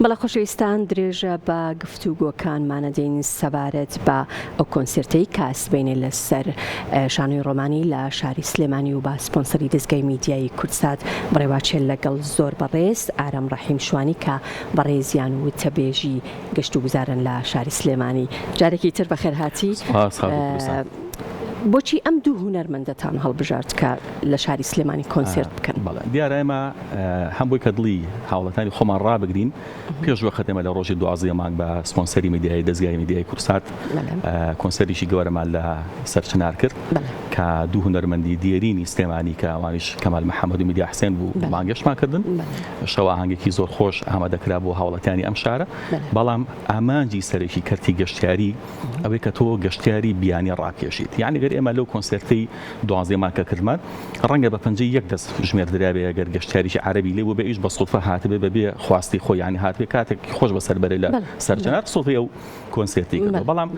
بەڵێ خۆشەویستان درێژە بە گفتوگۆکانمانەدەین سەبارەت بە ئەو کۆنسێرتەی کە سبەینێ لەسەر شانۆی ڕۆمانی لە شاری سلێمانی و بە سپۆنسەری دەزگای میدیایی کوردسات بەڕێوەچێت لەگەڵ زۆر بەڕێز ئارام ڕەحیم شوانی کە بەڕێزیان وتەبێژی گەشتوگوزارن لە شاری سلێمانی جارێکی تر بەخێرهاتی. سوپاس خاتوو کوردستان. بۆچی ئەم دوو هونەرمەندەتان هەڵبژارد کە لە شاری سلێمانی کۆنسێرت بکەن؟ بەڵێ دیارە ئێمە هەم بۆی کە دڵی هاوڵاتانی خۆمان ڕابگرین پێش وەخت ئێمە لە ڕۆژی دوازدە مانگ بە سپۆنسەری میدیایی دەزگای میدیای کوردسات کۆنسێرتێکی گەورەمان لە سەرچنار کرد کە دوو هونەرمەندی دێرینی سلێمانی کە ئەوانیش کەمال محەممەد و میدیا حسێن بوو بانگێشتمان کردن شەو ئاهەنگێکی زۆر خۆش ئامادەکرا بۆ هاوڵاتیانی ئەم شارە بەڵام ئامانجی سەرەکی کەرتی گەشتیاری ئەوەی کە تۆ گەشتیاری بیانی ڕاکێشیت یعنی گەر ئێمە لەو کۆنسێرتەی دوانزەی مانگ کە کردمان ڕەنگە بە پەنجەی یەک دەست ژمێردرابێ گەر گەشتیاریی عەرەبی لێ بووبێ ئیش بە سوتفە هاتبێ بەبێ خواستی خۆی یعنی هاتبێ کاتێک خۆش بەسەر بەرێ لە سەرچنار سوتفەی ئەو کۆنسێرتی کردووە بەڵام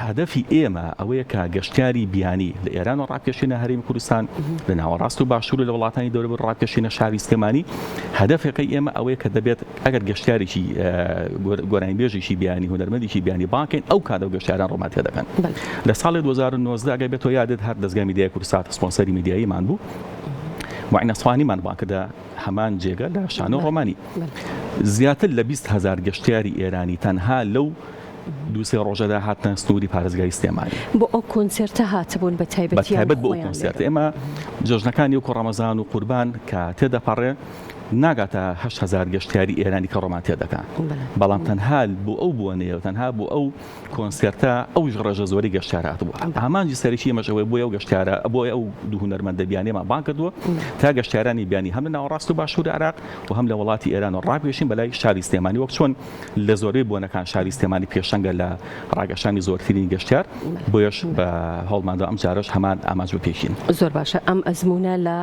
هەدەفی ئێمە ئەوەیە کە گەشتیاری بیانی لە ئێران و ڕاکێشینە هەرێمی کوردستان لە ناوەڕاست و باشوور لە وڵاتانی دەوروبەر ڕاکێشینە شاری سلێمانی هەدەفەکەی ئێمە ئەوەیە کە دەبێت ئەگەر گەشتیارێکی گۆرانیبێژێکی بیانی هونەرمەندێکی بیانی بانگ کەین ئەو کات ئەو گەشتیاران ڕوومان تێدەکەن لە ساڵی 2019 ئەگەر بێتەوە یادت هەر دەزگای میدیای کوردسات سپۆنسەری میدیاییمان بوو معین ئەسفانیمان بانگ کردە هەمان جێگە لە شانۆ ڕۆمانی زیاتر لە 20 هزار گەشتیاری ئێرانی تەنها لەو دوو سێ ڕۆژەدا هاتنە سنووری پارێزگای سلێمانی. بۆ ئەو کۆنسێرتە هاتبوون بە تایبەتی یان بە تایبەت بۆ ئەو خۆیان کۆنسێرتە لێرە؟ ئێمە جەژنەکانی وەکو ڕەمەزان و قوربان کە تێدەپەڕێ ناگاتە 8000 گەشتیاری ئێرانی کە ڕۆمان تێدەکا بەڵام تەنها بۆ ئەو بۆنەیە و تەنها بۆ ئەو کۆنسێرتە ئەو ڕێژە زۆری گەشتیار هاتبوو ئامانجی سەرەکی ئێمەش ئەوەیە بۆیە ئەو گەشتیارە بۆیە ئەو دوو هونەرمەندە بیانیەمان بانگ کردووە تا گەشتیارانی بیانی هەم لە ناوەڕاست و باشووری عێراق و هەم لە وڵاتی ئێران و ڕابکێشین بەلای شاری سلێمانی وەک چۆن لە زۆربەی بۆنەکان شاری سلێمانی پێشەنگە لە ڕاگەشانی زۆرترین گەشتیار، بۆیەش بە هەوڵماندا ئەم جارەش هەمان ئامانج بپێکین. زۆر باشە ئەم ئەزموونە لە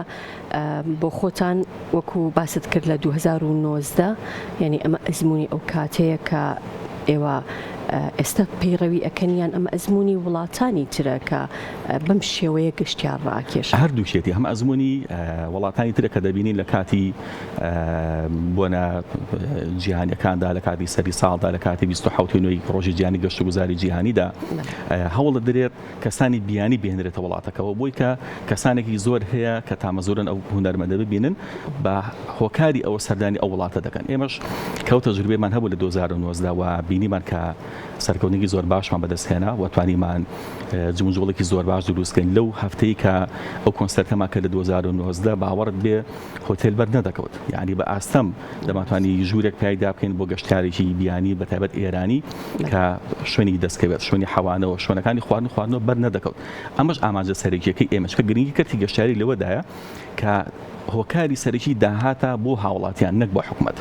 بۆ خۆتان وەکو باست کرد لە 2019 یعنی ئەمە ئەزموونی ئەو کاتەیە کە ئێوە ئێستا پەیڕەوی ئەکەن یان ئەمە ئەزموونی وڵاتانی ترە کە بەم شێوەیە گەشتیار ڕاکێشن؟ هەردووکیەتی هەم ئەزموونی وڵاتانی ترە کە دەبینین لە کاتی بۆنە جیهانیەکاندا لە کاتی سەری ساڵدا لە کاتی 27 نوێی ڕۆژی جیهانی گەشتوگوزاری جیهانیدا هەوڵ دەدرێت کەسانی بیانی بهێنرێتە وڵاتەکەەوە بۆی کە کەسانێکی زۆر هەیە کە تامەزۆرن ئەو هونەرمەندە ببینن بە هۆکاری ئەوە سەردانی ئەو وڵاتە دەکەن ئێمەش کەو تەجروبەمان هەبوو لە 2019 و بینیمان کە سەرکەوتنێکی زۆر باشمان بەدەستهێنا و توانیمان جموجۆڵێکی زۆر باش دروستکەین لەو هەفتەی کە ئەو کۆنسێرتەمان کە لە 2019 باوەڕت بێ هۆتێل بەر نەدەکەوت یعنی بە ئاستەم دەمانتوانی ژوورێک پایدا بکەین بۆ گەشتیارێکی بیانی بە تایبەت ئێرانی کە شوێنی دەستکەوێت شوێنی حەوانەوە شوێنەکانی خواردن خواردنەوە بەر نەدەکەوت ئەمەش ئامانجە سەرەکیەکەی ئێمەش کە گرنگی کەرتی گەشتیاری لەوەدایە کە هۆکاری سەرەکی داهاتە بۆ هاوڵاتیان نەک بۆ حکومەت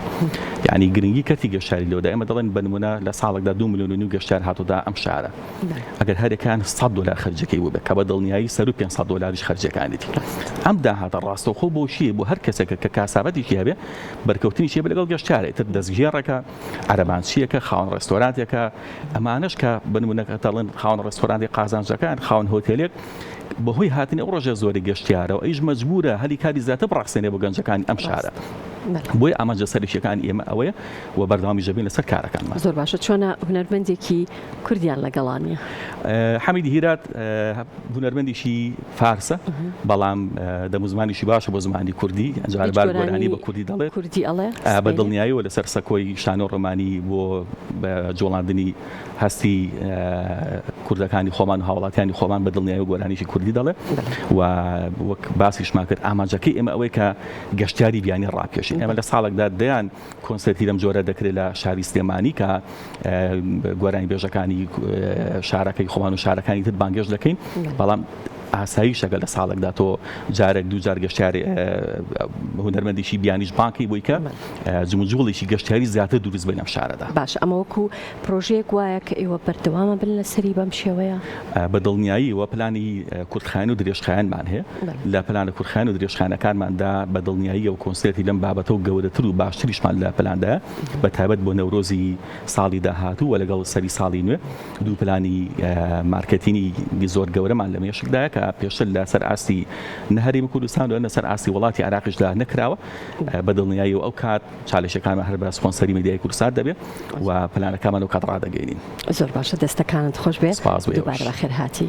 یعنی گرنگی کەرتی گەشتیاری لەوەدا ئێمە دەڵێن بە نمونە لە ساڵێکدا 2 ملیۆن و نیو گەشتیار هاتۆتە ئەم شارە ئەگەر هەرێکان 100 دلار خەرجەکەی بووبێت کە بە دڵنیایی سەر و 500 دلاریش خەرجەکانێتی ئەم داهاتە ڕاستەوخۆ بۆ چییە بۆ هەر کەسێکە کە کاسابەتێکی هەبێ بەرکەوتنی چیە لەگەڵ گەشتیارێ تر دەستگێڕێکە عەرەبانچییەکە خاوەن ڕێستۆرانتێکە ئەمانەش کە بە نمونە دەڵێن خاوەن ڕێستۆرانتی قازانجەکان خاوەن هۆتێلێک بەهۆی هاتنی ئەو ڕۆژە زۆری گەشتیارەوە ئەویش مەجبورە هەلی کاری زیاتر بڕەخسێنێ بۆ گەنجەکانی ئەم شارە بۆیە ئامانجە سەرەکییەکانی ئێمە ئەوەیە و بەردەوامیش دەبین لەسەر کارەکانمان. زۆر باشە چۆنە هونەرمەندێکی کوردیان لەگەڵا نییە؟ حەمید هیرات هونەرمەندێکی فارسە بەڵام دەم و زمانیشی باشە بۆ زمانی کوردی جار بار گۆرانی بە کوردی دەڵێت کوردی ئەڵێ بە دڵنیاییەوە لەسەر سەکۆی شانۆ ڕۆمانی بۆ جوڵاندنی هەستی کوردەکانی خۆمان و هاوڵاتیانی خۆمان بە دڵنیایی گۆرانیشی کوردی دەڵێ و وەک باسیشمان کرد ئامانجەکەی ئێمە ئەوەی کە گەشتیاری بیانی ڕاکێشین ئێمە لە ساڵێکدا دەیان کۆنسێرتی لەم جۆرە دەکرێت لە شاری سلێمانی کە گۆرانی بێژەکانی شارەکەی خۆمان و شارەکانی تر بانگێش دەکەین بەڵام ئاساییشەکە لە ساڵێکدا تۆ جارێک دوو جار گەشتیاری هونەرمەندێکی بیانیش بانکی بووی کە جموجوڵێکی گەشتیاری زیاتر دروست بێت لەم شارەدا. باشە ئەمە وەکو پرۆژەیەک وایە کە ئێوە بەردەوامە بن لەسەری بەم شێوەیە؟ بە دڵنیاییەوە پلانی کورتخایەن و درێژخایەنمان هەیە، لە پلانە کورتخایەن و درێژخایەنەکانماندا بە دڵنیاییەوە کۆنسێرتی لەم بابەتە و گەورەتر و باشتریشمان لە پلاندایە بە تایبەت بۆ نەورۆزی ساڵی داهاتوو و لەگەڵ سەری ساڵی نوێ دوو پلانی مارکێتینی زۆر گەورەمان لە مێشکدایە کە. پێشتر لە سەر ئاستی نە هەرێمی کوردستان و نە سەر ئاستی وڵاتی عێراقیشدا نەکراوە بە دڵنیایی و ئەو کات چالشەکانمان هەر بە سپۆنسەری میدیای کوردسات دەبێت و پلانەکانمان ئەو کات ڕادەگەینین. زۆر باشە دەستەکانت خۆش بێ دووبارە بەخێرهاتی.